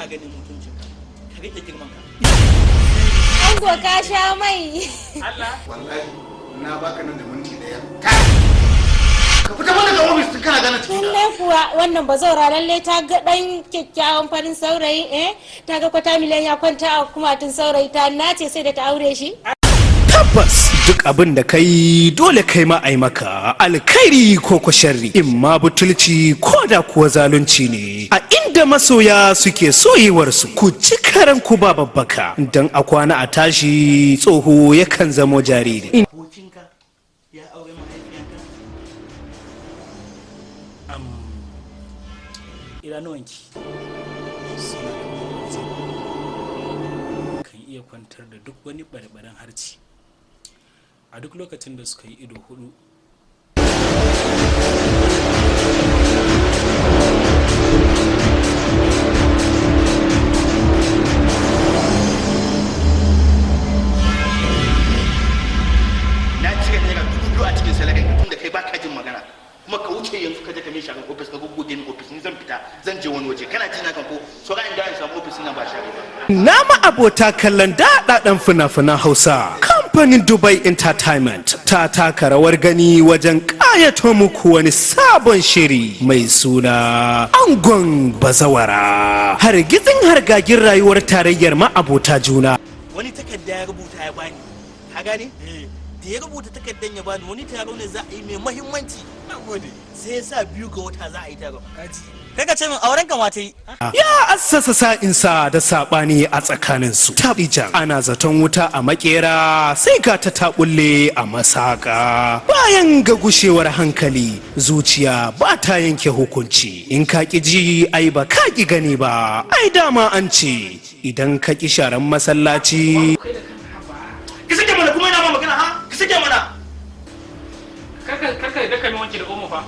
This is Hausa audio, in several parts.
Ina ganin mutuncinka, ka rike girman ka. Ango, ka sha mai. Wallahi na baka nan da minti 1 ka fita mana daga ofis tun kana gane cikin. Lallai kuwa, wannan bazaura lallai ta ga dan kyakkyawan farin saurayi, eh, ta ga kwata miliyan ya kwanta a kumatun saurayi, ta nace sai da ta aure shi. Tabbas, duk abin da kai dole kai ma ai maka, alkhairi ko ko sharri, in ma butulci ko da kuwa zalunci ne. A inda masoya suke soyewarsu, ku ci karan ku ba babbaka, don a kwana a tashi tsoho yakan zamo jariri. Abokinka ya aure mahaifiyanka. Idanuwanki suna da wani kan iya kwantar da duk wani ɓarɓaren harci a duk lokacin da suka yi ido hudu. Na cire ₦2,000 a cikin salarin ka tunda kai baka jin magana, kuma ka wuce yanzu ka je ka min sharan ofis, ka goggoge min ofis. Ni zan fita, zan je wani waje. Kana ji na kan ko so in da in samu ofis nan ba share ba. Na ma'abota kallon daɗaɗɗen fina-finan Hausa, kamfanin Dubai Entertainment ta taka rawar gani wajen ƙayato muku wani sabon shiri mai suna Angon Bazawara. Hargitsin hargagin rayuwar tarayyar ma'abota juna. Wani takarda ya rubuta ya bani, ka gane? Da ya rubuta takardan ya bani, wani taro ne za a yi mai mahimmanci, sai ya sa 2 ga wata za a yi taron. Kai ka ce min auren kan wata yi. Ya assasa sa'insa da saɓani a tsakaninsu. Tabijan, ana zaton wuta a makera, sai ga ta taɓulle a masaka. Bayan ga gushewar hankali, zuciya ba ta yanke hukunci. In ka ƙi ji, ai ba ka ƙi gani ba. Ai dama an ce idan ka ƙi sharan masallaci. Ki sake mana kuma, ina ma magana, ha, ki sake mana. Karka karka da ka mi wanki da omo fa.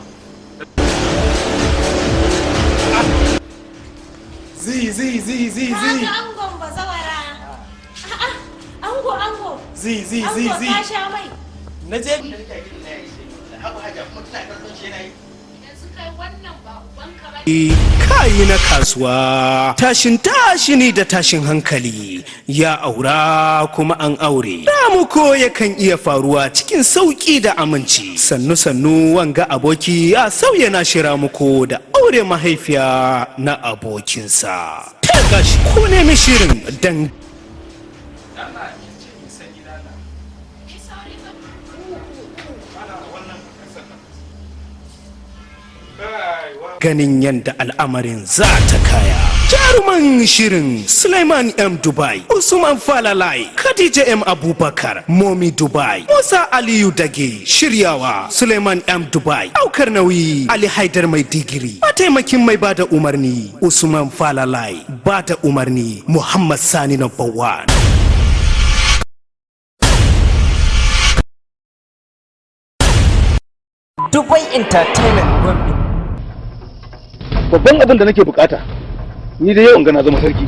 Zi zi zi zi Ka zi. ga angon bazawara. A'a, ango, ango. Zi zi zi Ango zi. ka sha mai. Na je. Habu haja kuma tana kallon shi yana yi. Yanzu kai wannan ba ubanka ba? Kayi na kasuwa, tashin tashini da tashin hankali, ya aura kuma an aure ramuko yakan iya faruwa cikin sauki da aminci. Sannu sannu wanga aboki ya sauya na shi ramuko da aure mahaifiya na abokinsa. Ta gashi ko nemi shirin dan. Allah ki ce in sanyi da Allah. Ana wannan kasar nan. Kai wa. Ganin yadda al'amarin za ta kaya. Jaruman shirin: Suleiman M. Dubai, Usman Falalai, Khadija M. Abubakar, Momi Dubai, Musa Aliyu Dage. Shiryawa: Suleiman M. Dubai. Daukar nauyi: Ali Haidar Mai Digiri. Mataimakin mai bada umarni: Usman Falalai. Bada umarni: Muhammad Sani Number One. Dubai Entertainment Gombe. Babban abin da nake bukata ni da yau in ga na zama sarki.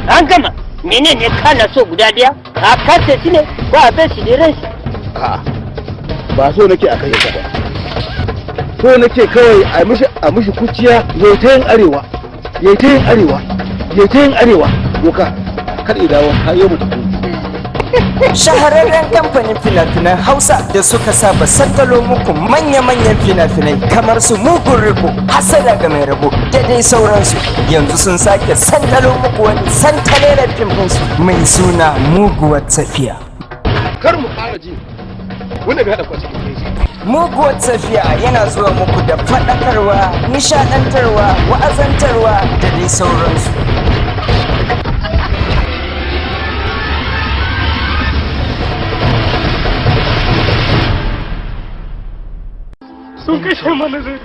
An gama. Menene kana so guda daya a kace shi ne ko a bar shi ne ran shi? A'a, ba so nake a kai ka ba, so nake kawai a mishi kuciya, yayi ta yin arewa, yayi ta yin arewa, yayi ta yin arewa. Boka kada ya dawo har yau mu tafi. Shahararren kamfanin fina-finan Hausa da suka saba santalo muku manya-manyan fina-finai kamar su Mugun Riko, Hasada ga Mai Rabo da dai sauransu, yanzu sun sake santalo muku wani santalelen fim ɗinsu mai suna Muguwar Tafiya. Kar mu ƙara ji wanda bai haɗa ku a cikin keji. Muguwar Tafiya yana zuwa muku da faɗakarwa, nishaɗantarwa, wa'azantarwa da dai sauransu. Sun kashe mana zai.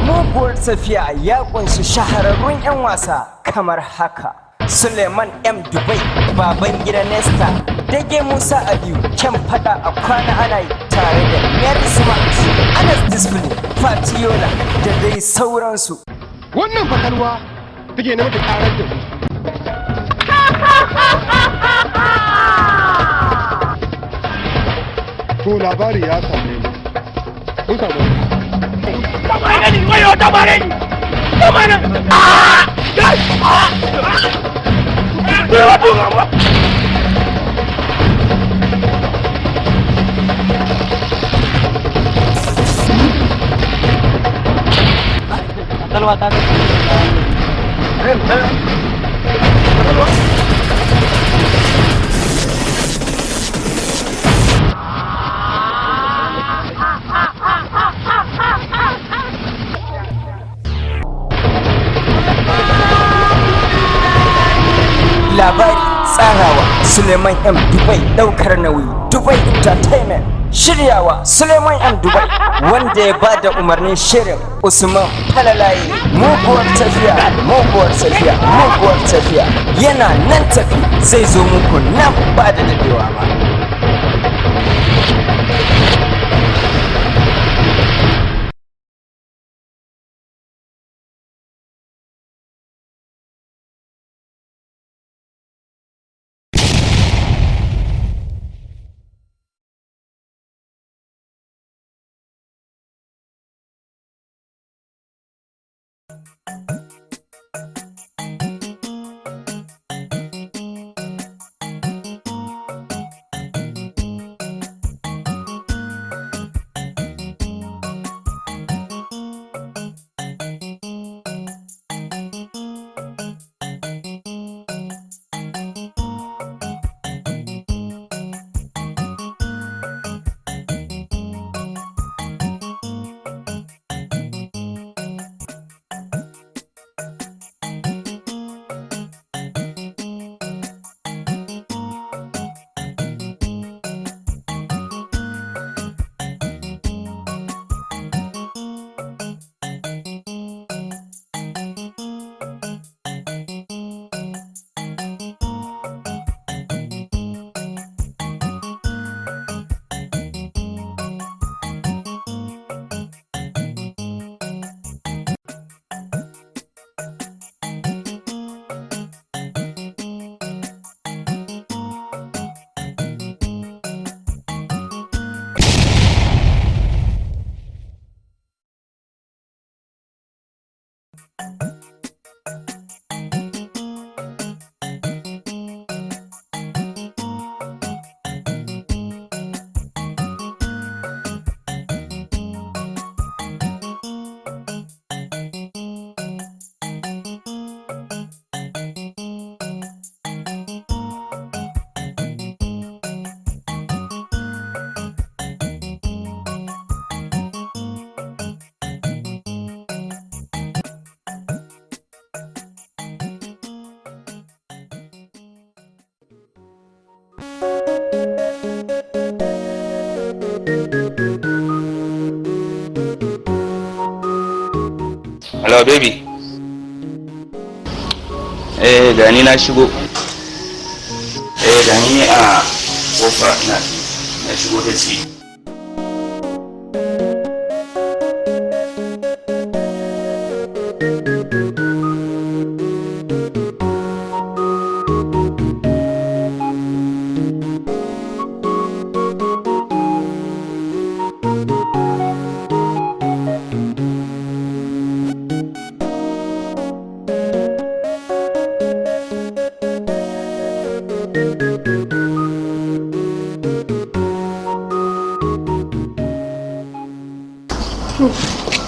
Muguwar Tafiya ya kunshi shahararrun 'yan wasa kamar haka: Suleiman M. Dubai, Baban Gida Nesta, Dage Musa Aliyu, Kyan Fada a Kwana Ana Yi, tare da Mary Smart, Anas Discipline, Fatiola da dai sauransu. Wannan fatalwa take neman ta karar da mu. To labari ya same mu. Mun samu. Tabare ni, wayo, tabare ni. Come on. Ah! Ah! Labari tsarawa Suleiman M Dubai, daukar nauyi Dubai Entertainment, shiryawa Suleiman M Dubai, wanda ya ba da umarnin shirin Usman Falalaye. Muguwar tafiya, muguwar tafiya, muguwar tafiya yana nan tafi, zai zo muku nan ba da dadewa ba. Hello baby. Eh, gani na shigo. Eh, gani a kofa na shigo ta ciki.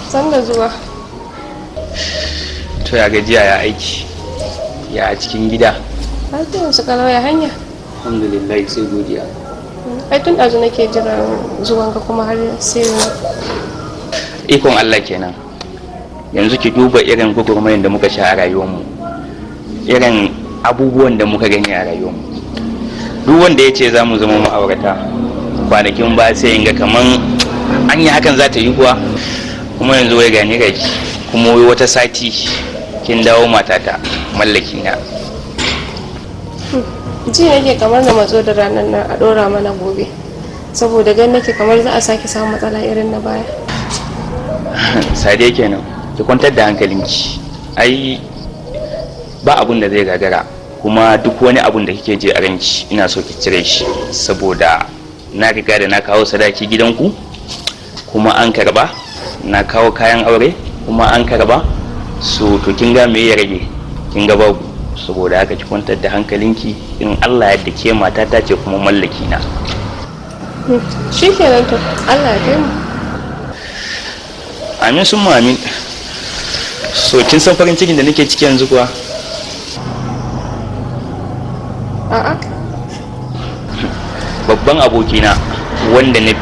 San da zuwa. To ya gajiya, ya aiki, ya a cikin gida? Lafiyar su kalau, ya hanya? Alhamdulillah, sai godiya. Ai tun ɗazu nake jiran zuwanka, kuma har sai yanzu. Ikon Allah kenan. Yanzu ki duba irin gwagwarmayar da muka sha a rayuwarmu, irin abubuwan da muka gani a rayuwarmu. Duk wanda ya ce za mu zama ma'aurata kwanakin ba, sai in ga kaman an yi hakan za ta yi kuwa. Kuma yanzu wai gani gaki, kuma wai wata sati kin dawo matata, mallaki na. Ji nake kamar na matso da ranar nan a ɗora mana gobe. Saboda gan nake kamar za a sake samun matsala irin na baya. Sadiya kenan. Ki kwantar da hankalinki, ai ba abun da zai gagara. Kuma duk wani abun da kike je a ranki, ina so ki cire shi, saboda na riga da na kawo sadaki gidanku kuma an karba, na kawo kayan aure kuma an karba. So to kin ga me ya rage? Kin ga babu. Saboda haka ki kwantar da hankalinki, in Allah ya ke matata ce kuma mallaki na. Shikenan to, Allah ya kai mu. Amin sun amin. So kin san farin cikin da nake ciki yanzu kuwa? A'a. Babban abokina wanda ya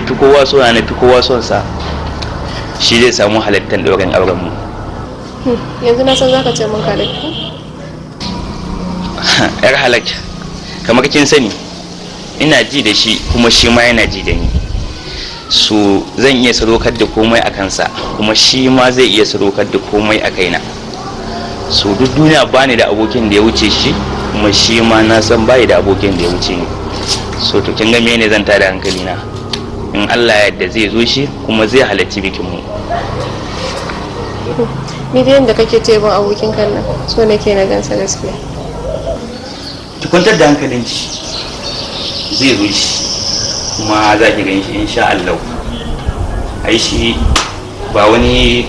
fi kowa so na fi kowa son sa, shi zai samu halattar ɗaurin auren mu. Yanzu na san zaka ce mun Khalid ko? Yar halak, kamar kin sani ina ji da shi kuma shi ma yana ji da ni. So zan iya sadaukar da komai a kansa kuma shi ma zai iya sadaukar da komai a kaina. So duk duniya bani da abokin da ya wuce shi, kuma shi ma na san bai da abokin da ya wuce ni. So to kin ga mene zan tada hankali na? In Allah ya yarda zai zo shi kuma zai halarci bikin mu. Ni dai yanda kake ce ban abokin kan nan, so nake na gansa gaskiya. Ki kwantar da hankalinki, zai zo shi kuma za ki gan shi insha Allah. Ai shi ba wani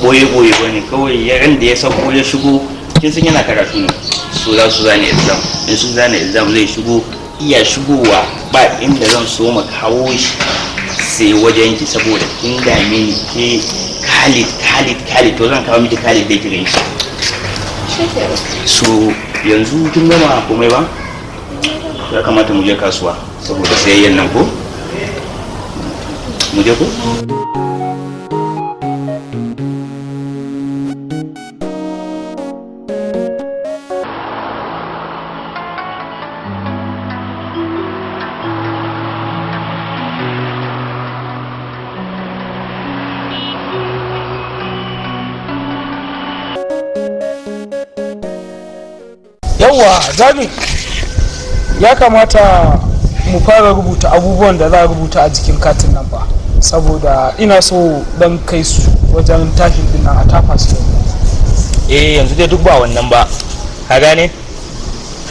boye-boye ba ne, kawai yaran da ya sauko ya shigo, kin san yana karatu ne. So za su zane exam, in su zane exam zai shigo, iya shigowa ba inda zan so ma kawo shi sai wajen ki, saboda kin dame ni ke Khalid Khalid Khalid, to zan kawo miki Khalid da ki gan shi. So yanzu kin gama komai ba? Ya kamata mu je kasuwa saboda sayayyan nan ko? Mu je ko? Yawwa Jami, ya kamata mu fara rubuta abubuwan da za a rubuta a jikin katin nan ba, saboda ina so dan kai su wajen tafin din nan a tafa su. Eh yanzu dai duk ba wannan ba, ka gane?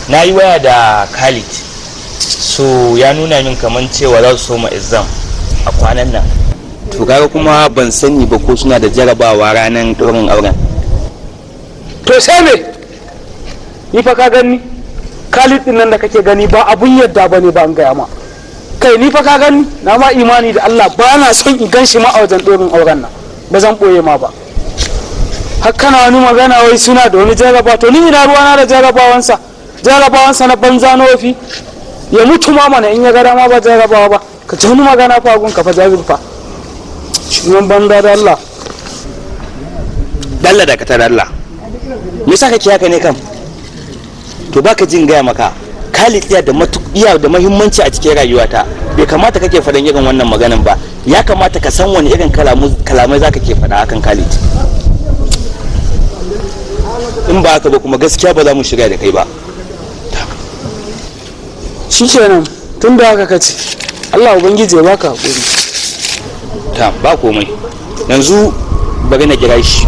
Na yi waya da Khalid, so ya nuna min kaman cewa za su soma exam a kwanan nan. To kaga kuma ban sani ba ko suna da jarabawa ranar ɗaurin auren. To sai me? Ni fa ka gani Khalid din nan da kake gani ba abun yadda bane ba, an gaya ma. Kai ni fa ka gani na ma imani da Allah ba na son in gan shi ma a wajen ɗorin auren nan, ba zan ɓoye ma ba. Har kana wani magana wai suna da wani jaraba, to ni ina ruwana da jarabawansa, jarabawansa na banza na wafi. Ya mutu ma mana in ya ga dama ba jarabawa ba. Ka ji wani magana fa gun ka fa Jabir fa. Shirman banza da Allah. Dalla da ka ta dalla. Me yasa kake haka ne kam? To baka jin gaya maka Khalid iya da iya da muhimmanci a cikin rayuwata. Bai kamata kake faɗan irin wannan maganan ba. Ya kamata ka san wani irin kalamai zaka ke faɗa akan Khalid. In ba haka ba kuma gaskiya ba za mu shiga da kai ba. Shikenan, tun da haka kace Allah ubangiji ya baka hakuri. Ta ba komai. Yanzu bari na kira shi.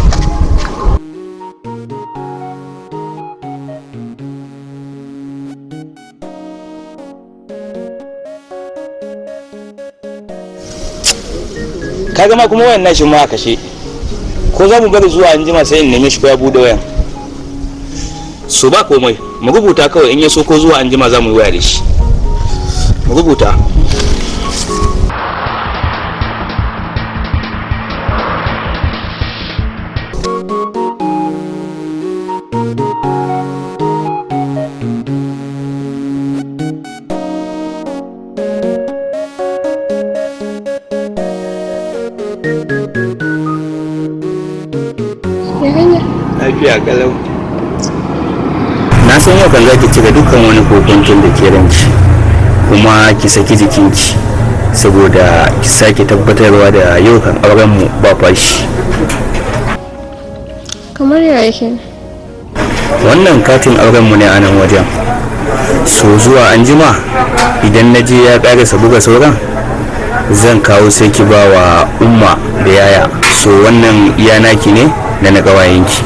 Kaga ma kuma wayan nashi ma a kashe, ko za mu bari zuwa an jima sai in neme shi ko ya bude wayan. So ba komai, mu rubuta kawai in ya so ko zuwa an jima za mu yi waya da shi. Mu rubuta. Lafiya kalau. Na san yau kan zaki cire dukkan wani kokonton da ke ranki, kuma ki saki jikinki saboda ki sake tabbatarwa da yau kan auren mu ba fashi. Kamar ya yake? Wannan katin auren mu ne a nan wajen. So zuwa anjima idan na je ya karasa buga sauran zan kawo sai ki ba wa umma da yaya. So wannan iya naki ne da na ƙawayenki.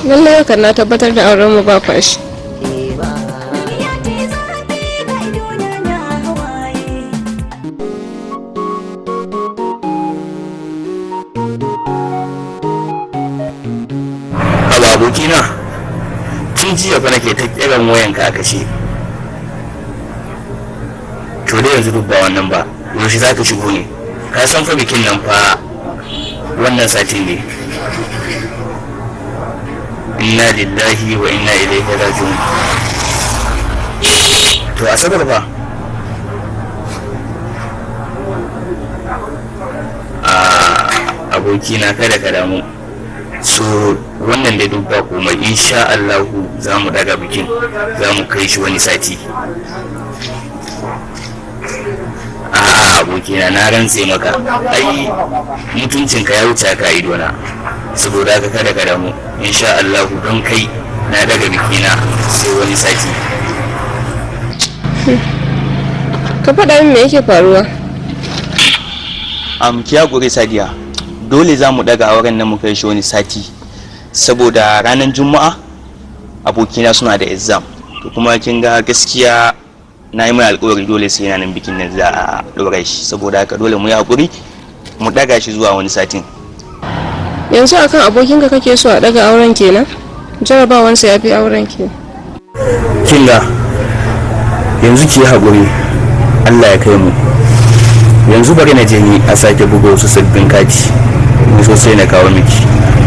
Lallai hakan na tabbatar da auren mu ba fashi. Abokina, tun jiya fa nake ta kiran wayanka a kashe. To dai yanzu duk ba wannan ba, yaushe za ka shigo ne? Ka san fa bikin nan fa wannan satin ne. Inna lillahi wa inna ilaihi raji'un. To asabar fa? Abokina, kada ka damu. So wannan da duk ba komai, insha Allahu za mu daga bikin, za mu kai shi wani sati. A'a abokina, na rantse maka, ai mutuncinka ya wuce ka idona. Saboda haka kada ka damu, insha Allahu don kai na daga bikina sai wani sati. Ka faɗa min me yake faruwa. Ki hakuri Sadiya, dole za mu daga auren nan mu kai shi wani sati, saboda ranar Juma'a abokina suna da exam. To kuma kin ga gaskiya na yi mai alkawari dole sai yana nan bikin nan za a ɗora shi. Saboda haka dole mu yi hakuri mu daga shi zuwa wani satin. Yanzu akan abokinka kake so a daga auren kenan? Jarabawansa ya fi auren ke. Kin ga yanzu ki yi hakuri, Allah ya kai mu. Yanzu bari na je ni a sake buga wasu sabbin kati, ni so sai na kawo miki.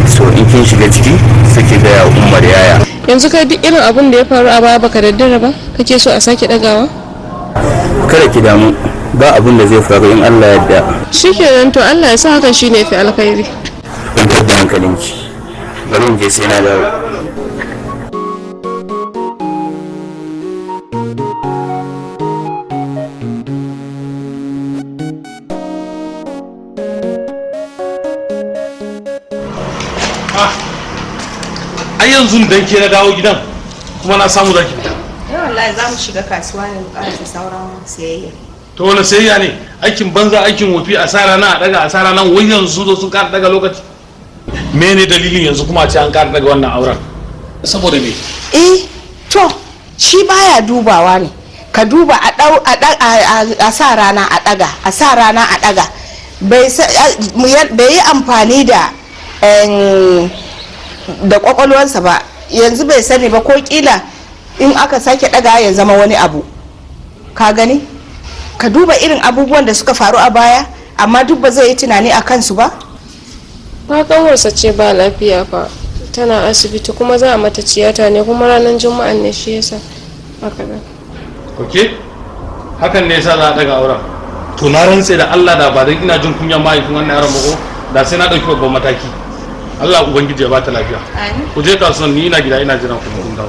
So in kin shiga ciki sai ki gaya wa Umar yaya. Yanzu kai duk irin abin da ya faru a baya baka daddara ba kake so a sake dagawa? Kada ki damu, ba abin da zai faru in Allah yadda. Shikenan, to Allah ya sa hakan shine fi alkhairi. Kwantar da hankalinki, bari in je sai na dawo. Ai yanzu dan ke na dawo gidan kuma na samu zaki fita. Eh wallahi za mu shiga kasuwa ne mu karasa sauran sayayya. To wani sayayya ne? Aikin banza aikin wofi, asara na a daga asara nan, wai yanzu sun zo sun kara daga lokaci. Mene dalilin yanzu kuma a ce an kara daga wannan auren? Saboda me? Eh to shi baya dubawa ne. Ka duba a dau a a sa rana a daga, a sa rana a daga. Bai yi amfani da da kwakwalwarsa ba, yanzu bai sani ba ko kila in aka sake daga ya zama wani abu. Ka gani, ka duba irin abubuwan da suka faru a baya, amma duk ba zai yi tunani a kansu ba. Ba kanwarsa ce ba lafiya fa, tana asibiti kuma za a mata tiyata ne, kuma ranar Juma'an ne, shi yasa aka ga. Ok, hakan ne yasa za a daga auren. To na rantse da Allah, da ba dan ina jin kunyan mahaifin wannan yaron ba ko da sai na dauki babban mataki. Allah ubangiji ya bata lafiya. Ku je kasuwan, ni ina gida ina jiran ku kun dawo.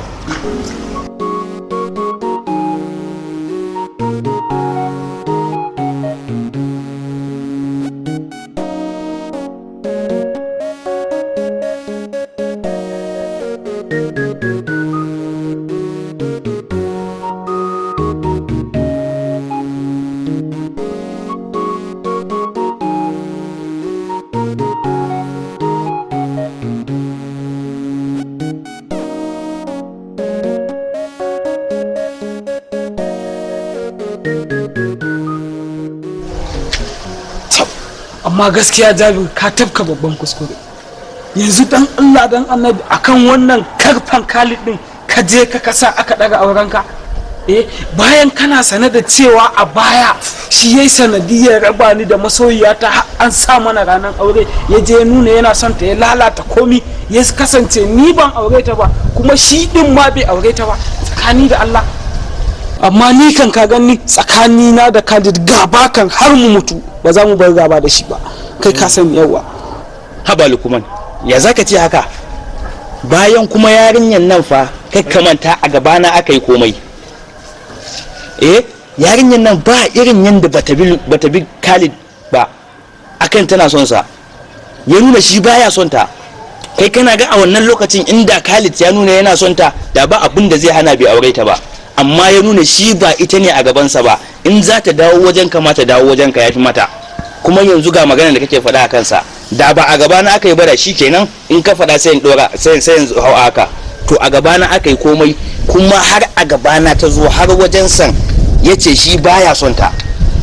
Amma gaskiya Jabir, ka tafka babban kuskure. Yanzu dan Allah dan Annabi akan wannan karfan Khalid din ka je ka kasa aka daga aurenka. Eh bayan kana sane da cewa a baya shi yayi sanadiyar raba ni da masoyiyata, har an sa mana ranar aure, ya je ya nuna yana son ta, ya lalata komi, ya kasance ni ban aure ta ba kuma shi din ma bai aure ta ba, tsakani da Allah. Amma ni kan ka gani tsakani na da Khalid gaba kan har mu mutu ba za mu bar gaba da shi ba, kai ka sani yawa. Haba Lukman, ya zaka ce haka bayan kuma yarinyan nan fa kai ka manta a gabana aka yi komai. Eh yarinyan nan ba irin yanda bata bi Khalid ba akan tana son sa, ya nuna shi baya son ta. Kai kana ga a wannan lokacin inda Khalid ya nuna yana son ta, da ba abin da zai hana bai aure ta ba. Amma ya nuna shi ba ita ne a gabansa ba, in za ta dawo wajen ka ma ta dawo wajen ka yafi mata. Kuma yanzu ga magana da kake faɗa a kansa, da ba a gabana aka yi ba da shi kenan in ka faɗa sai in ɗora sai in hau haka. To a gabana aka yi komai, kuma har a gabana ta zo har wajen san ya ce shi baya son ta.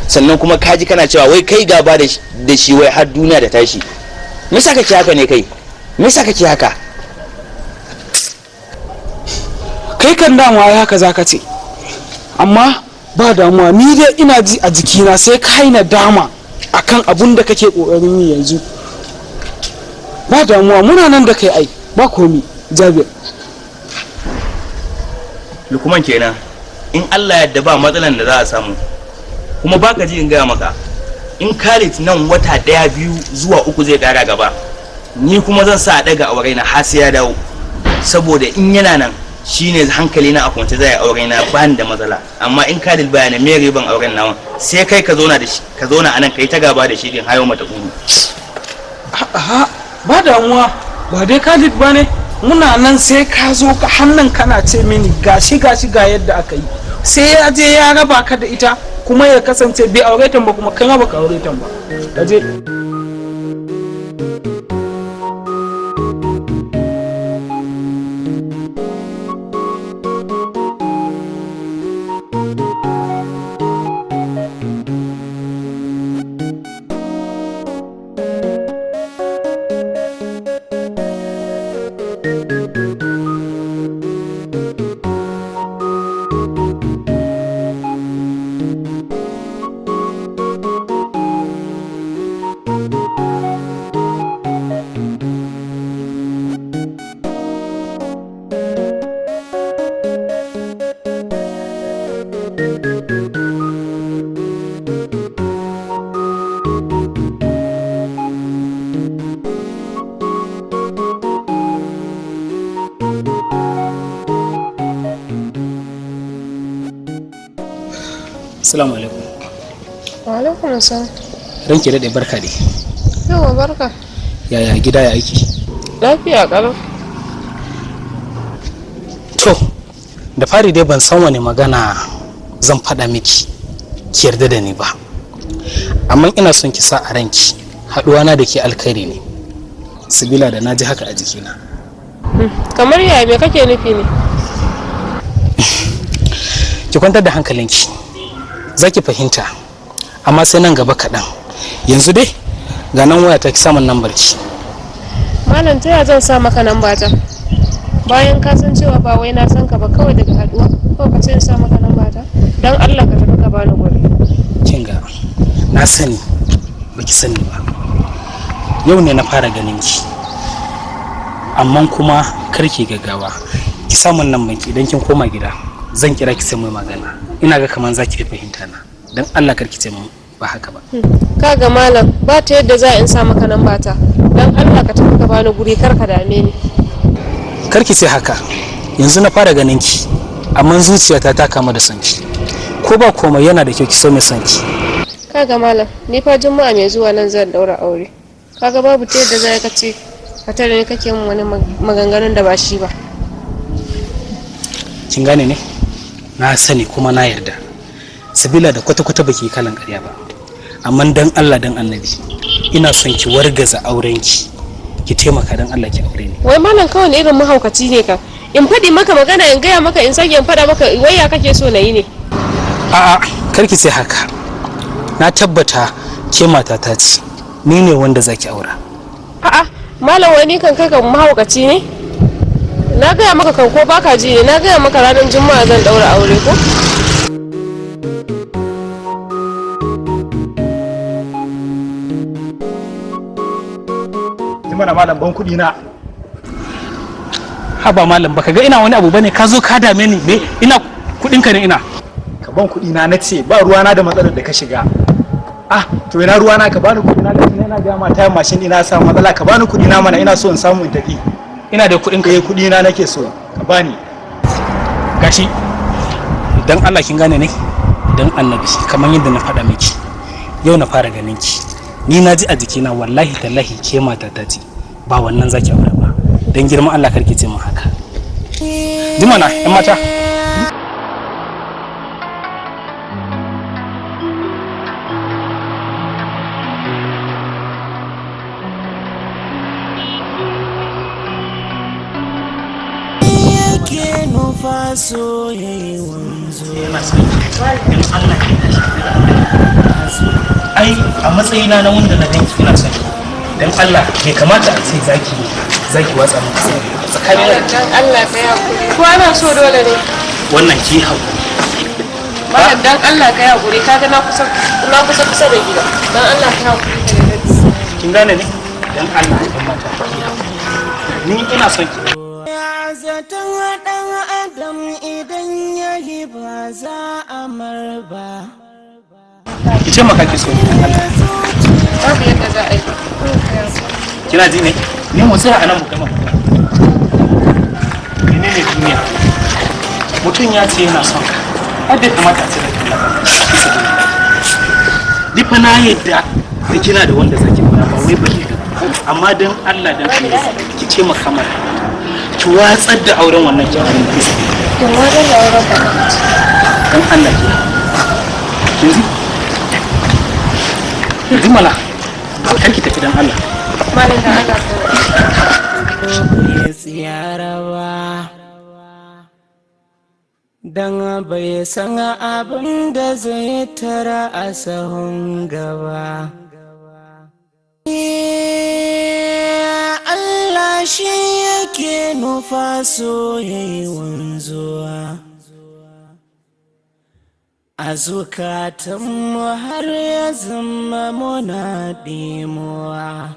Sannan kuma kaji kana cewa wai kai gaba da shi wai har duniya da tashi. Me yasa kake haka ne kai? Me yasa kake haka? Kai kan dama ai haka zaka ce, amma ba damuwa, ni dai ina ji a jikina sai ka yi nadama akan abun da kake kokarin yi yanzu. Ba damuwa, muna nan da kai, ai ba komi Jabir. Lukman kenan. In Allah yadda ba matsalan da za a samu. Kuma baka ji in gaya maka, in Khalid nan wata 1, 2 zuwa 3 zai kara gaba, ni kuma zan sa a daga aure na har sai ya dawo, saboda in yana nan shine hankali na a kwance, zai aure na ba ni da matsala. Amma in Khalid baya nan, me riban auren nawa? Sai kai ka zauna da shi, ka zauna anan kai ta gaba da shi din hayo mata kuru. A'a, ba damuwa, ba dai Khalid ba ne, muna nan. Sai ka zo ka hannun kana ce mini gashi gashi ga yadda aka yi, sai ya je ya raba ka da ita, kuma ya kasance bai aure ta ba, kuma kai ma baka aure ta ba. Ka je. Assalamu alaikum. Wa alaikum assalam. Ranki daɗe, barka dai. Yawa, barka. Yaya gida, ya aiki? Lafiya ƙalau. To, da fari dai ban san wani magana zan faɗa miki ki yarda da ni ba. Amma ina son ki sa a ranki haɗuwana da ke alkhairi ne. Sibila da na ji haka a jikina. Kamar yaya, me kake nufi ne? Ki kwantar da hankalinki. Za ki fahimta, amma sai nan gaba kaɗan. Yanzu dai ga nan waya ta, ki samun nambar ki. Malam, ta ya zan sa maka namba ta? Bayan ka san cewa ba wai na san ka ba, kawai daga haduwa kawai ka ce in sa maka namba ta? Dan Allah ka tafi ka bani guri. Kin ga, na sani baki sani ba. Yau ne na fara ganin ki. Amma kuma kar ki gaggawa. Ki samun nan banki, idan kin koma gida zan kira ki sai mu yi magana. Ina ga kaman za ki fi fahimta na. Dan Allah kar ki ce mun ba haka ba. Kaga malam, ba ta yadda za in sa maka namba ta. Dan Allah ka tafi ka bani guri, kar ka dame ni. Kar ki ce haka. Yanzu na fara ganin ki. Amma zuciyata ta kama da son ki. Ko ba komai yana da kyau ki so mai son ki. Kaga malam, ni fa Juma'a mai zuwa nan zan daura aure. Kaga babu ta yadda za ka ce ka tare ni kake min wani maganganun da ba shi ba. Kin gane ne? Na sani kuma na yarda. Sabila da kwata-kwata baki yi kalan ƙarya ba. Amma dan Allah dan Annabi, ina son ki wargaza aurenki. Ki taimaka dan Allah ki aure ni. Wai malam, kawai irin mahaukaci ne ka. In faɗi maka magana, in gaya maka, in sake in faɗa maka, wai ya kake so na yi ne? A'a, kar ki ce haka. Na tabbata ke matata ce. Ni ne wanda zaki aura. A'a, malam, wai ni kan kai kan mahaukaci ne? Na gaya maka kan ko baka ji ne, na gaya maka ranar Juma'a zan daura aure ko? Mana malam, ban kuɗi na. Haba malam, baka ga ina wani abu bane ka zo ka dame ni? Me ina kuɗin ka ne ina? Ka ban kuɗi na nace, ba ruwa na da matsalar da ka shiga. Ah, to ina ruwa na? Ka bani kuɗi na, gashi ina ga ma tayan mashin ina samu matsala, ka bani kuɗi na mana, ina so in samu in tafi. Ina da kuɗin ka? Eh, kuɗi na nake so ka bani. Gashi. Dan Allah kin gane ne? Dan Annabi, kamar yadda na faɗa miki, yau na fara ganin ki. Ni na ji a jikina wallahi tallahi ke matata ce. Ba wannan zaki aure ba. Dan girman Allah karki ce min haka. Jimana, 'yan mata. Yake nufa so ya yi wanzo. Ai a matsayina na wanda na ganki ina son ki. Dan Allah bai kamata a ce zaki watsa min saurayi tsakanin Malam dan Allah ka yi hakuri. Ko ana so dole ne. Wannan ki hakuri. Malam dan Allah ka yi hakuri, kaga na kusa kusa da gida. Dan Allah ka yi hakuri ka yarda. Kin gane ne? Dan Allah dan mata ki hakuri. Ni ina son ki. Zaton ɗan adam idan ya yi ba za a mar ba. Ki ce maka ki so ni, dan Allah. Babu yadda za a yi. Kina ji ne? Ni mu tsaya anan mu gama. Menene duniya? Mutum ya ce yana son ka, har bai kamata a ce da kalla ba. Ni fa na yadda da kina da wanda zaki fara, ba wai baki da, amma dan Allah dan Allah ki ce maka mana ki watsar da auren wannan kyakkyawan kisa. Dan wajen da auren ba. Dan Allah ki kin ji? Ji mana, kar ki tafi, dan Allah. Malam dan Allah ka Ya tsiyarawa don bai san abin da zai tara a sahun gaba. Allah shi yake nufa so ya yi wanzuwa a zukatanmu har ya zama muna ɗimuwa.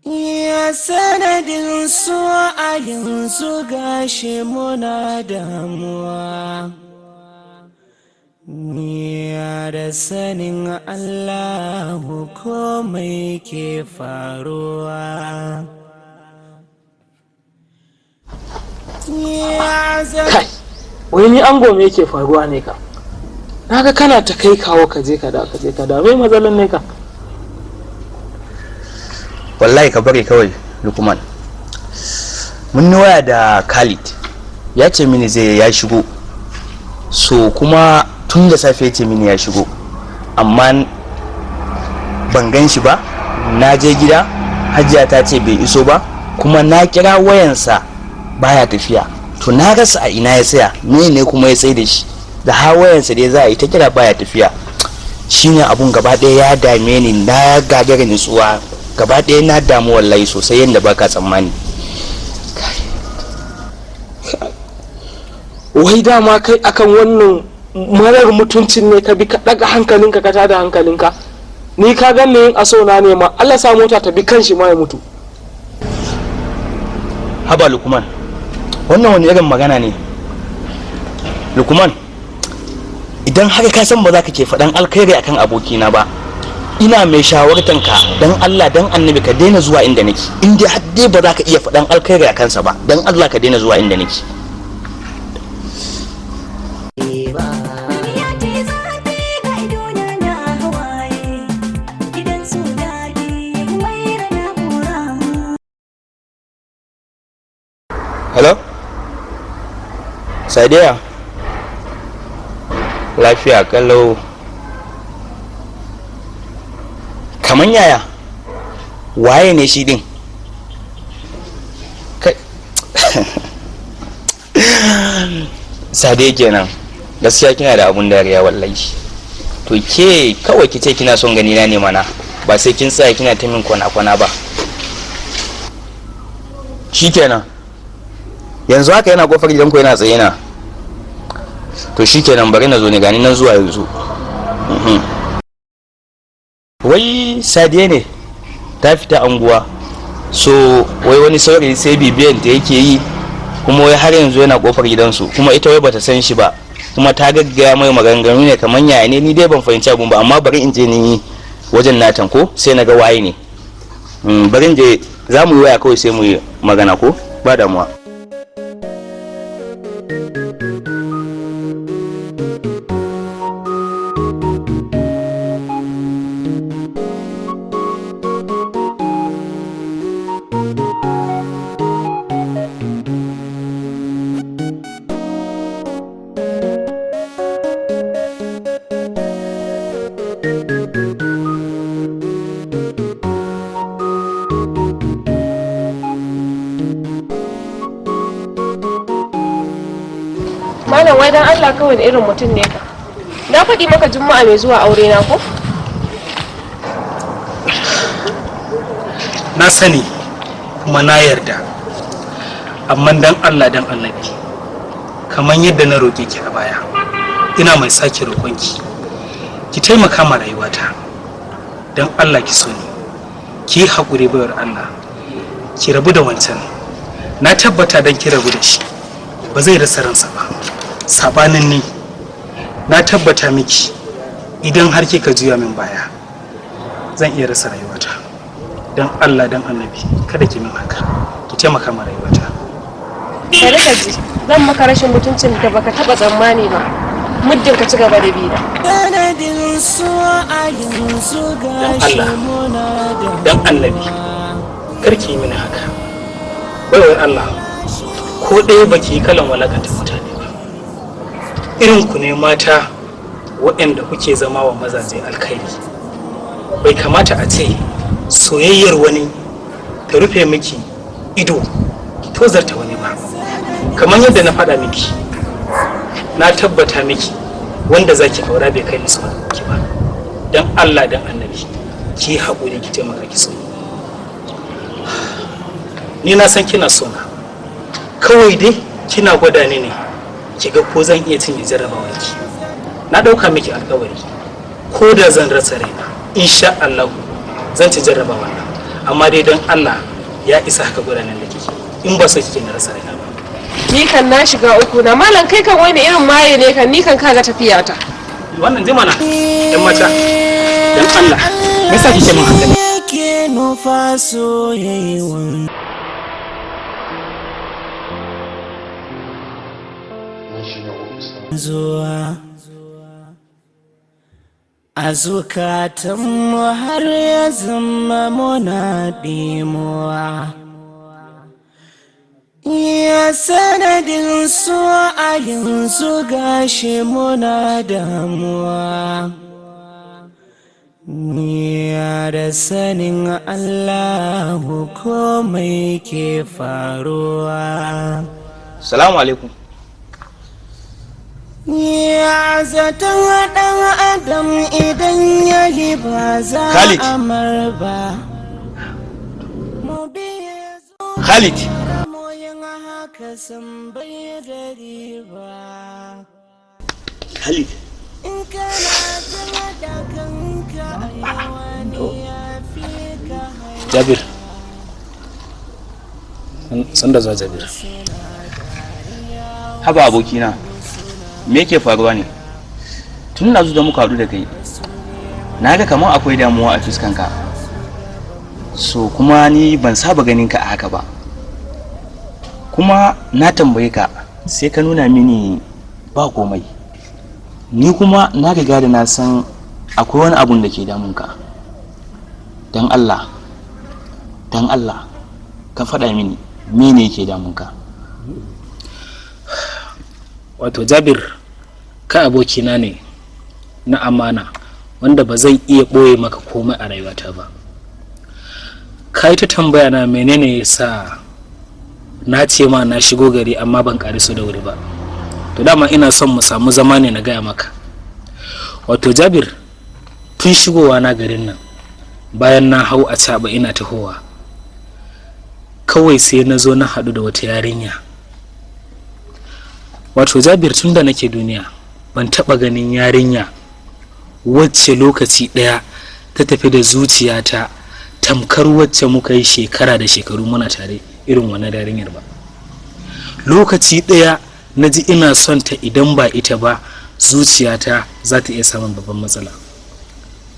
Ya sanadin su a yanzu gashi muna damuwa. Ya da sanin Allahu komai ke faruwa. Kai, wai ni ango, me yake faruwa ne ka? Naga kana ta kai kawo, ka je ka da, ka je ka da, me matsalan ne ka? Wallahi ka bari kawai, Lukman. Mun yi waya da Khalid, ya ce mini zai ya shigo. So kuma tun da safe ya ce mini ya shigo, amma ban gan shi ba. Na je gida, Hajiya ta ce bai iso ba, kuma na kira wayansa baya tafiya. To na rasa a ina ya tsaya, me ne kuma ya tsaye da shi da har wayansa dai za a yi ta kira baya tafiya. Shine abun gaba ɗaya ya dame ni, na gagara nutsuwa gaba ɗaya, na damu wallahi sosai yadda baka tsammani. Wai dama kai akan wannan marar mutuncin ne ka bi ka daga hankalinka, ka tada hankalinka? Ni ka ganni yin aso na ne ma Allah sa mota ta bi kanshi ma ya mutu. Haba Lukman, wannan wani irin magana ne? Lukman, idan har ka san ba za ka ke faɗan alkhairi akan abokina ba, ina mai shawartan ka, dan Allah dan annabi ka daina zuwa inda nake. In dai har dai ba za ka iya faɗan alkhairi akan sa ba, dan Allah ka daina zuwa inda nake. Duniya ta yi zafi ga idona na hawaye, gidan su daɗi mai rana kura. Hello, Sadiya. Lafiya kalau. Kaman yaya? Waye ne shi din? Kai, Sadiya kenan. Gaskiya kina da abun dariya wallahi. To ke kawai ki ce kina son gani na ne mana, ba sai kin tsaya kina ta min kwana-kwana ba. Shikenan, yanzu haka yana kofar gidanku yana tsaye na. To shikenan, bari na zo ne, gani nan zuwa yanzu. Wai Sadiya ne ta fita anguwa, so wai wani saurayi sai bibiyan ta yake yi, kuma wai har yanzu yana kofar gidansu, kuma ita wai bata san shi ba, kuma ta gaggaya mai maganganu ne kamar yaya ne, ni dai ban fahimci abun ba. Amma bari in je ni wajen natan ko sai na ga waye ne. Bari in je, za mu yi waya kawai sai mu yi magana ko ba damuwa. Malam, wai dan Allah kawai irin mutum ne ka? Na faɗi maka Juma'a mai zuwa aure na ko? Na sani kuma na yarda, amma dan Allah dan Annabi, kamar yadda na roƙe ki a baya, ina mai sake roƙonki ki taimaka ma rayuwata. Dan Allah ki so ni, ki yi haƙuri bayar Allah, ki rabu da wancan. Na tabbata dan ki rabu da shi ba zai rasa ransa ba. Sabanin ni, na tabbata miki idan har kika juya min baya zan iya rasa rayuwata. Dan Allah dan Annabi kada ki min haka, ki taimaka ma rayuwata. Bari ka ji, zan maka rashin mutuncin da baka taba tsammani ba muddin ka ci gaba da bina. Sanadin so a yanzu gashi Allah. muna da Dan Annabi kar ki yi mini haka baiwar Allah. Ko ɗaya baki yi kalan walakanta mutane ba. Irin ku ne mata waɗanda kuke zama wa mazaje alkhairi. Bai kamata a ce soyayyar wani ta rufe miki ido ki tozarta wani ba. Kamar yadda na faɗa miki, na tabbata miki wanda zaki aura bai kai musu ki ba. Dan Allah dan Annabi ki yi haƙuri, ki taimaka ki so ni. Na san kina so na, kawai dai kina gwada ni ne ki ga ko zan iya cinye jarrabawar ki. Na ɗauka miki alƙawari, ko da zan rasa raina, insha Allah zan ci jarrabawar nan. Amma dai dan Allah ya isa haka gudanar da kike, in ba so kike na rasa raina ba. Ni kan na shiga uku na. Malam, kai kan wani irin maye ne kan? Ni kan kaga tafiyata. Wannan jimana yan mata, dan Allah me yasa kike min haka ne? Yake nufa soyayya. Zuwa a zukatanmu har ya zama muna ɗimuwa. Ya sanadin so a yanzu gashi muna damuwa. Ya da sanin Allahu komai ke faruwa. Salamu alaikum. Ya zaton ɗan adam idan ya yi ba za Khalid. a mar ba. Khalid. Haka san bai da riba. Khalid. In kana zama da kanka a wani ya fi ka. Jabir, san da zuwa Jabir. Haba abokina, me yake faruwa ne? Tun na da muka haɗu da kai, na ga kamar akwai damuwa a fuskanka. So kuma ni ban saba ganin ka a haka ba. Kuma na tambaye ka sai ka nuna mini ba komai. Ni kuma na riga da na san akwai wani abun da ke damunka. Don Allah, don Allah, ka faɗa mini mene yake damunka. Wato Jabir, ka abokina ne na amana wanda ba zan iya ɓoye maka komai a rayuwata ba. Ka yi ta tambaya na menene ya sa na ce ma na shigo gari amma ban ƙariso da wuri ba. To dama ina son mu samu zama ne na gaya maka. Wato Jabir, tun shigowa na garin nan, bayan na hau a caɓa ina tahowa, kawai sai na zo na haɗu da wata yarinya. Wato Jabir, tun da nake duniya ban taɓa ganin yarinya wacce lokaci ɗaya ta tafi da zuciyata tamkar wacce muka yi shekara da shekaru muna tare irin wannan yarinyar ba. Lokaci ɗaya na ji ina son ta, idan ba ita ba zuciyata za ta iya samun babban matsala.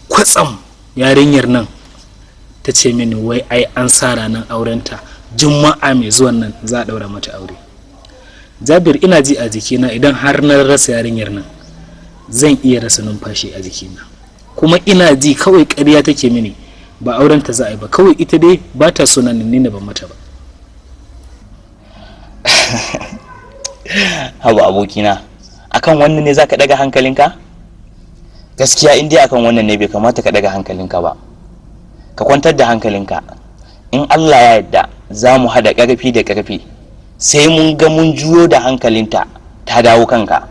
Kwatsam yarinyar nan ta ce mini wai ai an sa ranar aurenta, Juma'a mai zuwan nan za a ɗaura mata aure. Jabir, ina ji a jikina idan har na rasa yarinyar nan zan iya rasa numfashi a jikina. Kuma ina ji kawai ƙarya take mini, ba aurenta za a yi ba, kawai ita dai ba ta so na ni na ban mata ba. Haba abokina, akan wannan ne zaka daga hankalinka? Gaskiya in dai akan wannan ne bai kamata ka daga hankalinka ba. Ka kwantar da hankalinka. In Allah ya yarda za mu haɗa ƙarfi da ƙarfi sai mun ga mun juyo da hankalinta ta dawo kanka.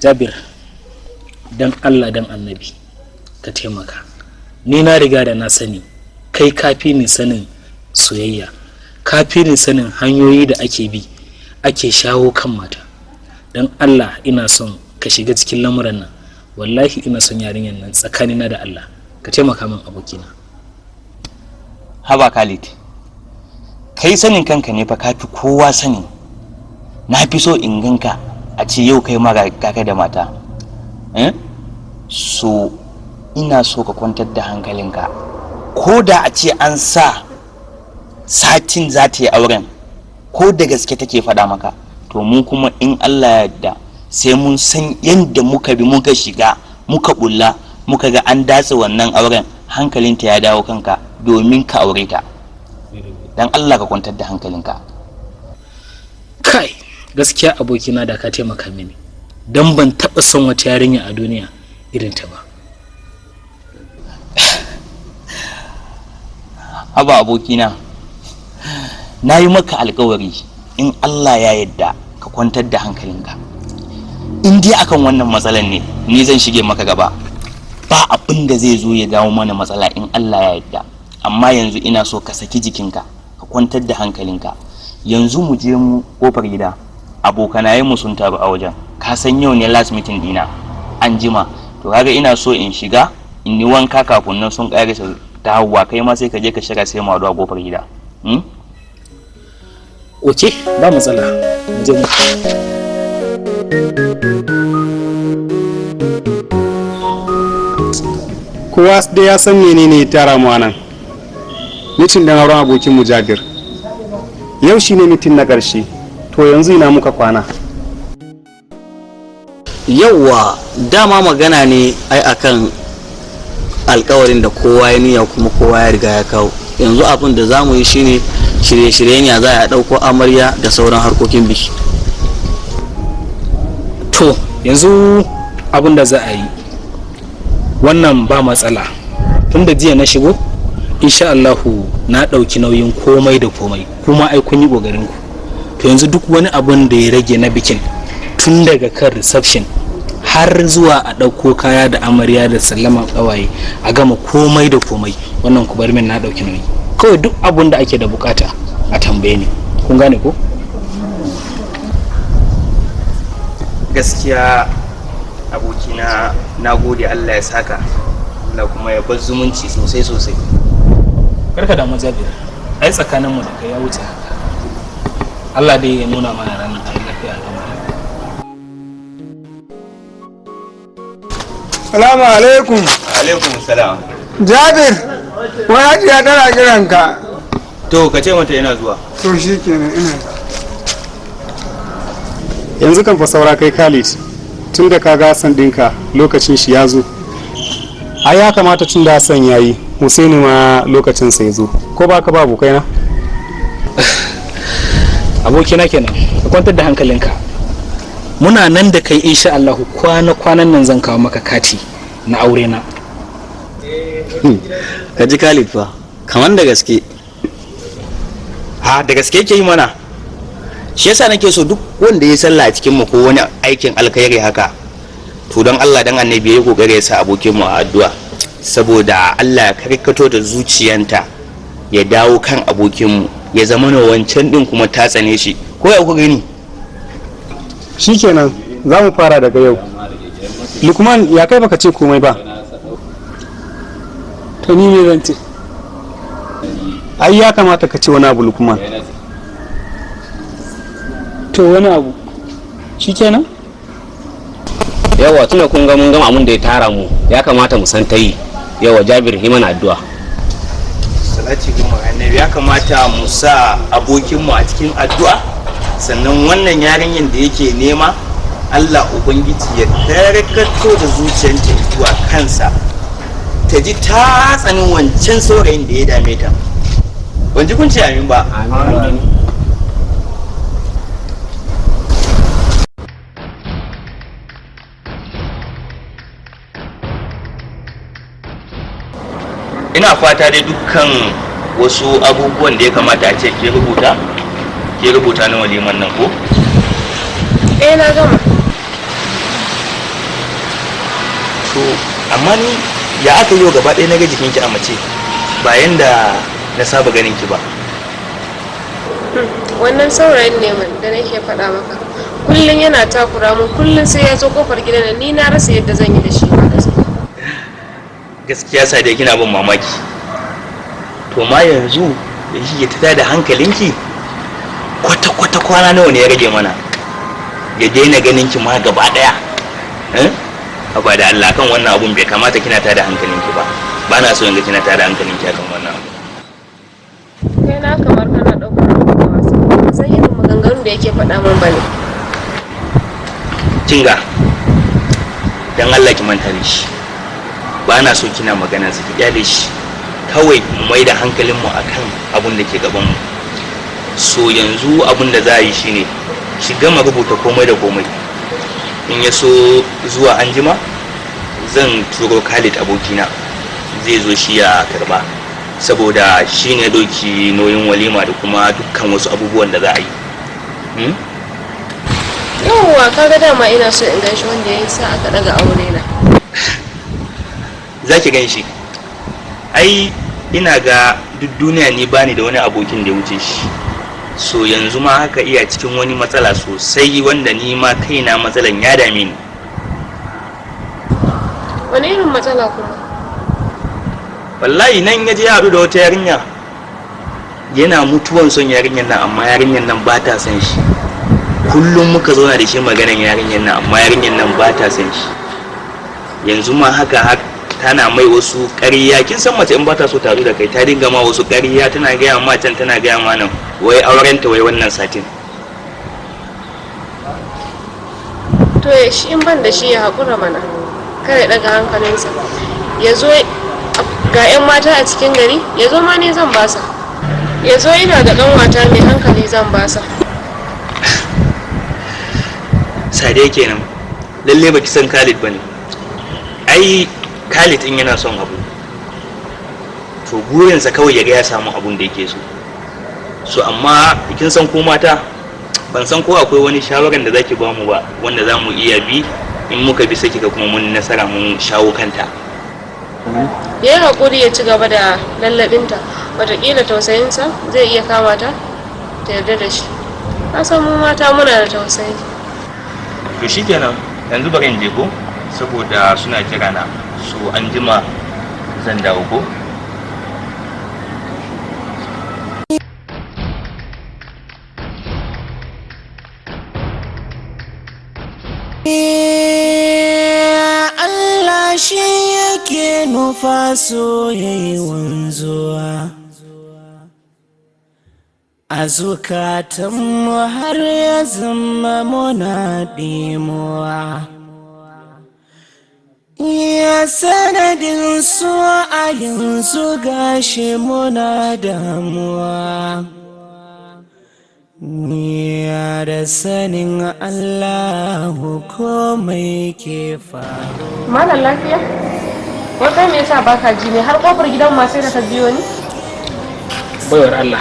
Jabir, dan Allah dan Annabi ka taimaka. Ni na riga da na sani. Kai kafi ni sanin soyayya, kafi ni sanin hanyoyi da ake bi ake shawo kan mata. Don Allah ina son ka shiga cikin lamuran nan. Wallahi ina son yarinyar nan tsakanina da Allah. Ka taimaka min, abokina. Haba Khalid, kai sanin kanka ne fa, kafi kowa sani. Na fi so in ganka a ce yau kai ma ga ka da mata, eh? So ina so ka kwantar da hankalinka. Ko da a ce an sa satin za ta yi auren, ko da gaske take faɗa maka, to mu kuma in Allah ya yarda sai mun san yadda muka bi muka shiga muka bulla muka ga an datse wannan auren, hankalinta ya dawo kanka domin ka aure ta. Dan Allah ka kwantar da hankalinka. Kai, gaskiya abokina, da ka taimaka mini, don ban taɓa son wata yarinya a duniya irin ta ba. Haba abokina, na yi maka alkawari, in Allah ya yarda ka kwantar da hankalinka. In dai akan wannan matsalan ne, ni zan shige maka gaba. Ba abin da zai zo ya dawo mana matsala in Allah ya yarda. Amma yanzu ina so ka saki jikinka, ka kwantar da hankalinka. Yanzu mu je mu kofar gida, abokanaye mu sun taru a wajen. Ka san yau ne last meeting dina, an jima. To kaga ina so in shiga in yi wanka kafin nan sun ƙarasa dawowa. Kai ma sai ka je ka shiga, sai mu haɗu a kofar gida, Ok, ba matsala, mu je mu. Kowa dai ya san menene ya tara mu anan. Mitin dan auren abokin mu Jabir. Yau shine mitin na ƙarshe. To yanzu ina muka kwana? Yauwa, dama magana ne ai akan alkawarin da kowa ya niyya kuma kowa ya riga ya kawo. Yanzu abin da za mu yi shine shirye-shiryen ya za a ɗauko amarya da sauran harkokin biki. To yanzu abin da za a yi, wannan ba matsala. Tun da jiya na shigo, insha Allahu na ɗauki nauyin komai da komai, kuma ai kun yi ƙoƙarin ku. To yanzu duk wani abin da ya rage na bikin, tun daga kan reception har zuwa a ɗauko kaya da amarya da sallama ƙawaye, a gama komai da komai, wannan ku bar min, na ɗauki nauyi. Kawai duk abin da ake da bukata a tambaye ni. Kun gane ko? Gaskiya abokina, na gode. Allah ya saka, Allah kuma ya bar zumunci sosai sosai. Karka damu Jabir, ai tsakaninmu da kai ya wuce haka. Allah dai ya nuna mana ranar ta lafiya gama. Salamu alaikum. Alaikum salam. Jabir, wai Hajiya tana kiranka. To ka ce mata yana zuwa. To shi kenan, ina. Yanzu kan fa saura kai Khalid, tun da ka ga Hassan ɗinka lokacin shi ya zo. Ai ya kamata tun da Hassan ya yi, Husaini ma lokacin sa ya zo. Ko ba ka ba, abokaina? Abokina kenan, ka kwantar da hankalinka, muna nan da kai insha Allah. Kwana kwanan nan zan kawo maka kati na aure na. Ka ji Khalid fa, kaman da gaske. Ha, da gaske yake yi mana. Shi yasa nake so duk wanda ya sallah a cikin mu ko wani aikin alkhairi haka, to don Allah dan annabi yayi kokari ya sa abokin mu a addu'a, saboda Allah ya karkato da zuciyanta ya dawo kan abokin mu, ya zama na wancan din kuma ta tsane shi. Ko ya ku gani? Shikenan, za mu fara daga yau. Lukman, ya kai baka ce komai ba? To ni me zan ce? Ai ya kamata ka ce wani abu, Lukman. To wani abu shikenan. Yawa, tunda kun ga mun gama abin da ya tara mu, ya kamata mu san ta yi. Yawa Jabir, yi mana addu'a. Salati goma ga annabi. Ya kamata mu sa abokin mu a cikin addu'a, sannan wannan yarinyar da yake nema, Allah ubangiji ya karkato da zuciyarta zuwa kansa, ta ji ta tsanin wancan saurayin da ya dame ta. Ban ji kun ce amin ba. Ina fata dai dukkan wasu abubuwan da ya kamata a ce ke rubuta, ke rubuta na waliman nan ko? Eh, na gama. To amma ni ya aka yi wa gaba ɗaya na ga jikinki a mace? Bayan da na saba ganin ki ba. Wannan saurayin ne man da nake faɗa maka. Kullum yana takura mun, kullum sai ya zo kofar gidan nan, ni na rasa yadda zan yi da shi ba gaskiya. Gaskiya Sadiya kina bin mamaki. To ma yanzu da kike ta da hankalinki kwata kwata kwana nawa ne ya rage mana? Ya daina ganin ki ma gaba daya. Eh? Haba da Allah, kan wannan abun bai kamata kina tada hankalinki ba. Ba na so yanzu kina tada hankalinki akan wannan abu. Kai na kamar kana ɗaukar abu da wasa. Ba san irin maganganun da yake faɗa min bane. Kinga, dan Allah ki manta da shi. Ba na so kina magana su, ki kyale shi. Kawai mu mai da hankalinmu akan abun da ke gaban mu. So yanzu abun da za a yi shine ki gama rubuta komai da komai. In ya so zuwa anjima zan turo Khalid abokina, zai zo shi ya karba, saboda shi ne doki nauyin walima da kuma dukkan wasu abubuwan da za a yi. Hmm? Yawwa, kaga dama ina so in ganshi wanda ya sa aka ɗaga aure na. Za ki gan shi. Ai ina ga duk duniya ni bani da wani abokin da ya wuce shi. So yanzu ma haka iya cikin wani matsala sosai wanda ni ma kaina matsalan ya dame ni. Wani irin matsala kuma? Wallahi nan ya je ya haɗu da wata yarinya, yana mutuwan son yarinyar nan, amma yarinyar nan ba ta son shi. Kullum muka zauna da shi maganan yarinyar nan, amma yarinyar nan ba ta son shi. Yanzu ma haka tana mai wasu ƙarya. Kin san mace in ba ta so ta haɗu da kai, ta dinga ma wasu ƙarya, tana gaya ma can, tana gaya ma nan, wai aurenta wai wannan satin. To ya shi in ban da shi ya haƙura mana. Kada ya ɗaga hankalinsa. Ya zo ga 'yan mata a cikin gari, ya zo ma ne zan basa. Ya zo ina da ƙanwata mai hankali zan basa. Sadiya kenan, lalle baki san Khalid bane. Ai Khalid in yana son abu, to burinsa kawai ya ga ya samu abun da yake so. So amma kin san ko mata, ban san ko akwai wani shawaran da zaki bamu ba wanda za mu iya bi, in muka bi sai kika kuma mun nasara mun shawo kanta. Ya yi haƙuri ya ci gaba da lallaɓinta, wataƙila tausayinsa zai iya kama ta ta yarda da shi. Ka san mu mata muna da tausayi. To shikenan, yanzu bari in je ko, saboda suna jira na. So an jima zan dawo ko. Allah shi yake nufa so yayi wanzuwa a zukatanmu har ya zama muna ɗimuwa. Ya sanadin su a yanzu gashi muna damuwa. Ya da sanin Allahu komai ke faru. Malam lafiya? Wai kai me yasa baka ji ne har kofar gidan ma sai da ka biyo ni? Baiwar Allah,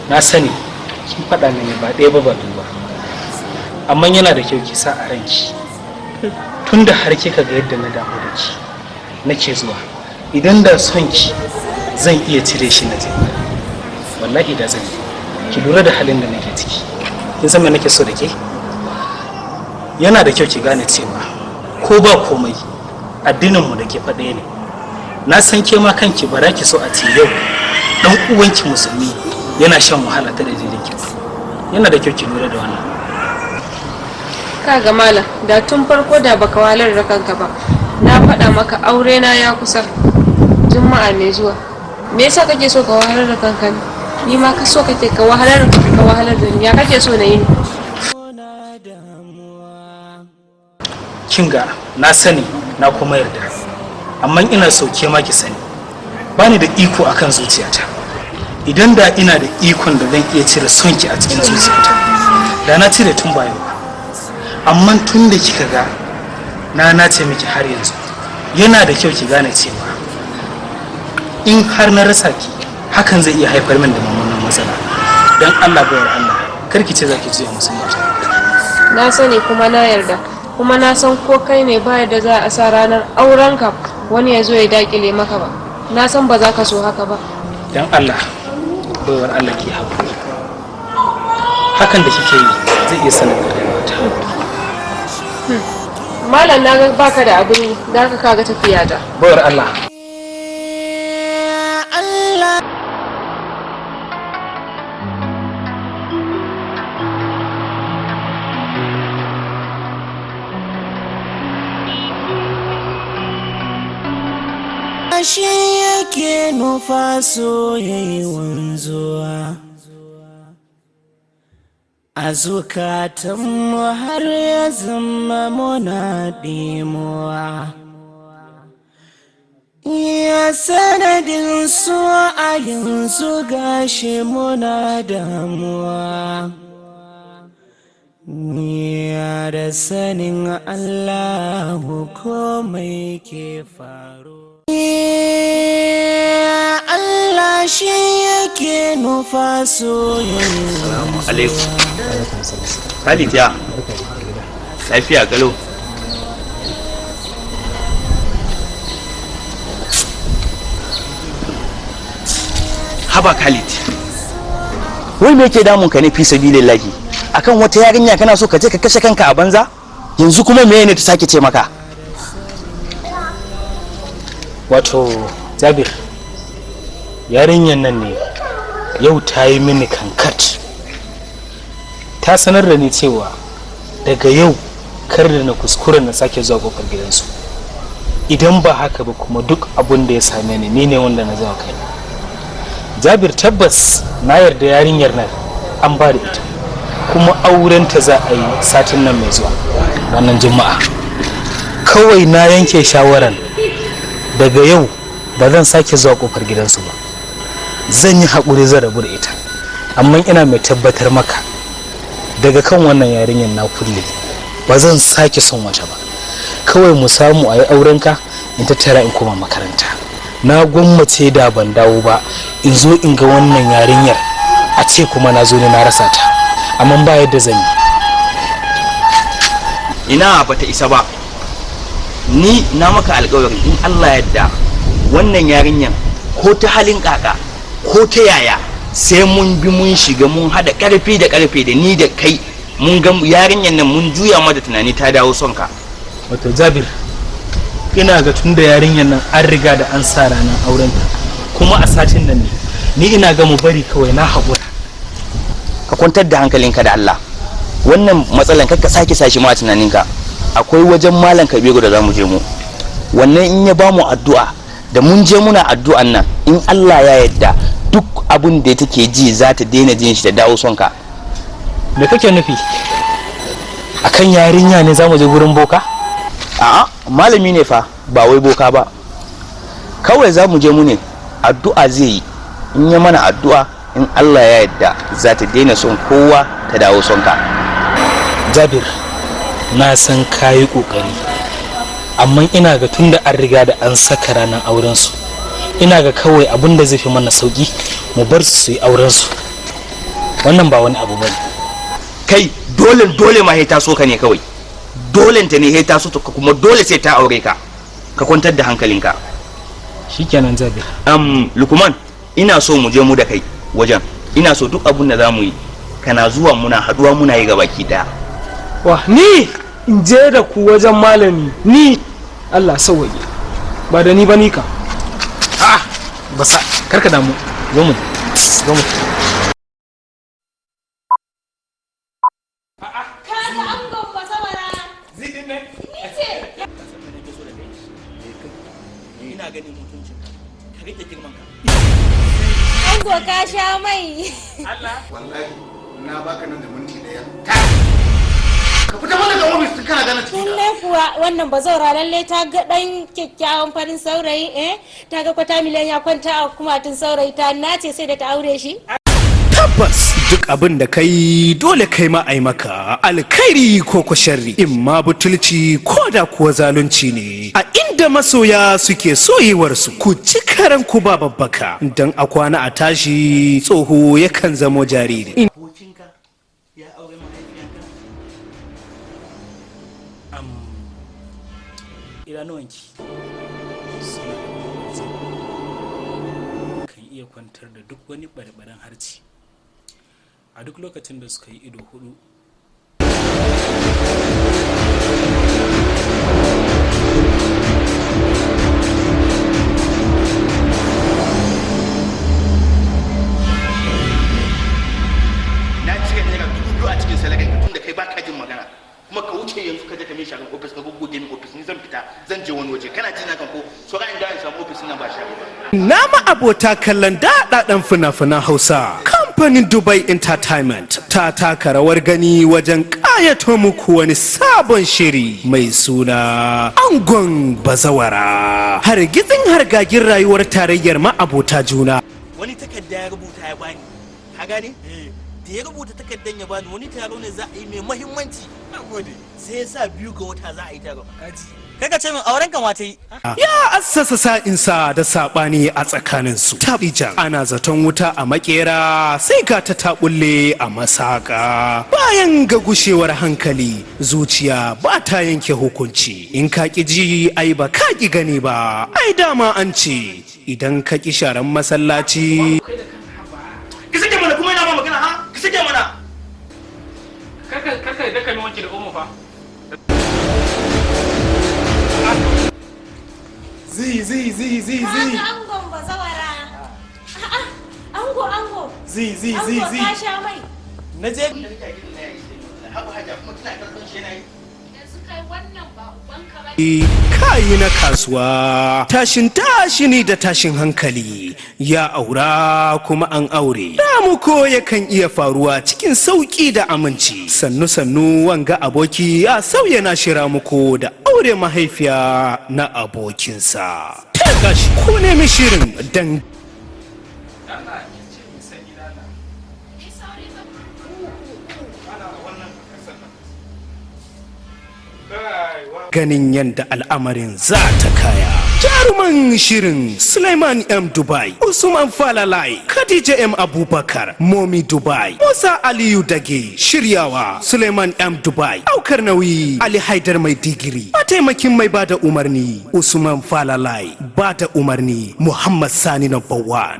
na sani kin faɗa mini ba ɗaya ba ba biyu ba, amma yana da kyau ki sa a ranki, tunda har kika ga yadda na damu da ki nake zuwa, idan da son ki zan iya cire shi na je, wallahi da zan yi. Ki lura da halin da nake ciki. Kin san me nake so da ke? Yana da kyau ki gane cewa ko ba komai addininmu da ke faɗaya ne. Na san ke ma kanki ba za ki so a ce yau dan uwanki musulmi yana shan wahala ta dalilin ki ba. Yana da kyau ki lura da wannan. Kaga malam, da tun farko da baka walar da kanka ba. Na faɗa maka aure na ya kusa Juma'a mai zuwa. Me yasa kake so ka wahalar da kanka ne? Ni ma ka so kake ka wahalar ka wahalar da ni. Ya kake so na yi? Kin ga, na sani na kuma yarda, amma ina so ke ma ki sani bani da iko akan zuciyata. Idan da ina da ikon da zan iya cire sonki a cikin zuciyata, da na cire tun ba yau ba. Amma tun da kika ga na nace miki har yanzu, yana da kyau ki gane cewa in har na rasa ki, hakan zai iya haifar min da mummunan matsala. Don Allah, bayar Allah, kar ki ce za ki juya musu mata. Na sani kuma na yarda, kuma na san ko kai ne ba yadda za a sa ranar aurenka wani ya zo ya dakile maka ba. Na san ba za ka so haka ba. Dan Allah, baiwar Allah, ki haƙuri. Hakan da kike yi zai iya sanar da rayuwata. Malam, na ga baka da abin yi, da haka kaga tafiya ta. Baiwar Allah. Allah. Shi yake nufa soyayi wanzuwa a zukatanmu har ya zama muna ɗimuwa. Ya sanadin su a yanzu gashi muna damuwa. Ya da sanin Allahu komai ke faru. Allah shi yake nufa soyayya. Alaikum. Khalid, ya lafiya galo? Haba Khalid, wai me yake damun ka ne, fi sabilillahi? Akan wata yarinya kana so ka je ka kashe kanka a banza? Yanzu kuma me ne ta sake ce maka? Wato Jabir, yarinyar nan ne yau ta yi mini kankat. Ta sanar da ni cewa daga yau kar da na kuskura na sake zuwa kofar gidansu, idan ba haka ba kuma duk abun da ya same ni, ni ne wanda na zama kai. Jabir, tabbas na yarda yarinyar nan an ba da ita, kuma aurenta za a yi satin nan mai zuwa ranar Juma'a. Kawai na yanke shawaran daga yau ba zan sake zuwa kofar gidansu ba. Zan yi haƙuri, zan rabu da ita, amma ina mai tabbatar maka daga kan wannan yarinyar na kulle, ba zan sake son wata ba. Kawai mu samu a yi aurenka, in tattara in koma makaranta. Na gwammace da ban dawo ba in zo in ga wannan yarinyar, a ce kuma na zo ne na rasa ta. Amma ba yadda zan yi. Ina, bata isa ba. Ni na maka alkawari, in Allah yadda wannan yarinyan, ko ta halin kaka ko ta yaya, sai mun bi mun shiga, mun hada karfi da karfe da ni da kai, mun ga yarinyan nan mun juya mata tunani ta dawo son ka. Wato Jabir, ina ga tun da yarinyar nan an riga da an sa ranar aurenta kuma a satin nan ne, ni ina ga mu bari kawai, na haƙura. Ka kwantar da hankalinka da Allah. Wannan matsalan kar ka sake sashi ma a tunaninka. Akwai wajen Malam Kabiru da zamu je mu, wannan in ya bamu addu'a da mun je muna addu'an nan, in Allah ya yarda duk abun da take ji za ta daina jin shi da dawo son ka. Me kake nufi? Akan yarinya ne zamu je gurin boka? A'a, malami ne fa, ba wai boka ba. Kawai za mu je mu ne addu'a zai yi. In ya mana addu'a, in Allah ya yarda za ta daina son kowa ta dawo son ka. Jabir, na san kayi kokari, amma ina ga tunda an riga da an saka ranar auren su, ina ga kawai abin da zai fi mana sauki mu bar su su yi auren su. Wannan ba wani abu bane. Kai, dole dole ma ta so ka ne kawai. Dole ta ne ta so ka, kuma dole sai ta aure ka. Ka kwantar da hankalinka. Shikenan, Jabir. Lukman, ina so mu je mu da kai wajen. Ina so duk abun da za mu yi kana zuwa, muna haduwa muna yi gabaki daya. Wa, ni in je da ku wajen malami? Ni Allah sauwaye, ba da ni ba ni ka. Ah, basa, karka damu, zo mu, zo mu. Kaga angon bazawara. Zidin ne? Ni ce. Ina ganin mutuncinka, ka rike girman ka. Ango, ka sha mai. Allah. Wallahi na baka nan da minti 1 ka fita mana daga ofis tun kana gane cikin. Lallai kuwa wannan bazawara lallai ta ga dan kyakkyawan farin saurayi, eh, ta ga kwata miliyan ya kwanta a kumatun saurayi, ta nace sai da ta aure shi. Tabbas duk abin da kai dole kai ma ai maka, alkhairi ko ko sharri, in ma butulci ko da kuwa zalunci ne. A inda masoya suke soyewarsu, ku ci karan ku ba babbaka, don a kwana a tashi tsoho yakan zamo jariri. Abokinka ya aure mahaifiyanka? Idanuwanki suna da iya kwantar da duk wani ɓarɓaren harci a duk lokacin da suka yi ido hudu. Na cire ₦2,000 a cikin salarin ka tunda kai baka jin magana, kuma ka wuce yanzu ka je ka min sharan ofis, ka goggoge min ofis. Ni zan fita, zan je wani waje. Kana ji na kan ko? So in da in samu ofis nan ba share ba. Na ma'abota kallon daɗaɗɗen fina-finan Hausa. Kamfanin Dubai Entertainment ta taka rawar gani wajen ƙayato muku wani sabon shiri mai suna Angon Bazawara. Hargitsin hargagin rayuwar tarayyar ma'abota juna. Wani takarda ya rubuta ya bani, ka gane? Da ya rubuta takardan ya bani, wani taro ne za a yi mai mahimmanci. Sai ya sa 2 ga wata za a yi taron. Kai ka ce min auren ka ma ta yi. Ya assasa sa'insa da saɓani a tsakaninsu. Tabijan ana zaton wuta a makera sai ga ta taɓulle a masaka. Bayan ga gushewar hankali, zuciya ba ta yanke hukunci. In ka ƙi ji, ai ba ka ƙi gani ba. Ai dama an ce idan ka ƙi sharan masallaci. Ki sake mana, kuma ina ma magana, ha, ki sake mana. Karka karka yadda ka mi wanki da omo fa. Zi zi zi zi zi. Kaga angon bazawara. A'a, ango ango. Zi zi zi Ango zi. ka sha mai. Na je Habu haja kuma kina kallon shi yana yi. Yanzu kai wannan ba ubanka ba. Kayi na kasuwa, tashin tashini da tashin hankali, ya aura kuma an aure ramuko yakan iya faruwa cikin sauki da aminci. Sannu sannu wanga aboki ya sauya na shi ramuko da aure mahaifiya na abokinsa. Ta gashi ku nemi shirin dan Allah ki ce mai sanyi da Allah. Ana wannan kasar nan. Ganin yadda al'amarin za ta kaya. Jaruman shirin: Suleiman M. Dubai, Usman Falalai, Khadija M. Abubakar, Momi Dubai, Musa Aliyu Dage, shiryawa Suleiman M. Dubai, aukar nauyi Ali Haidar Mai Digiri, mataimakin mai bada umarni Usman Falalai, bada umarni Muhammad Sani Number One.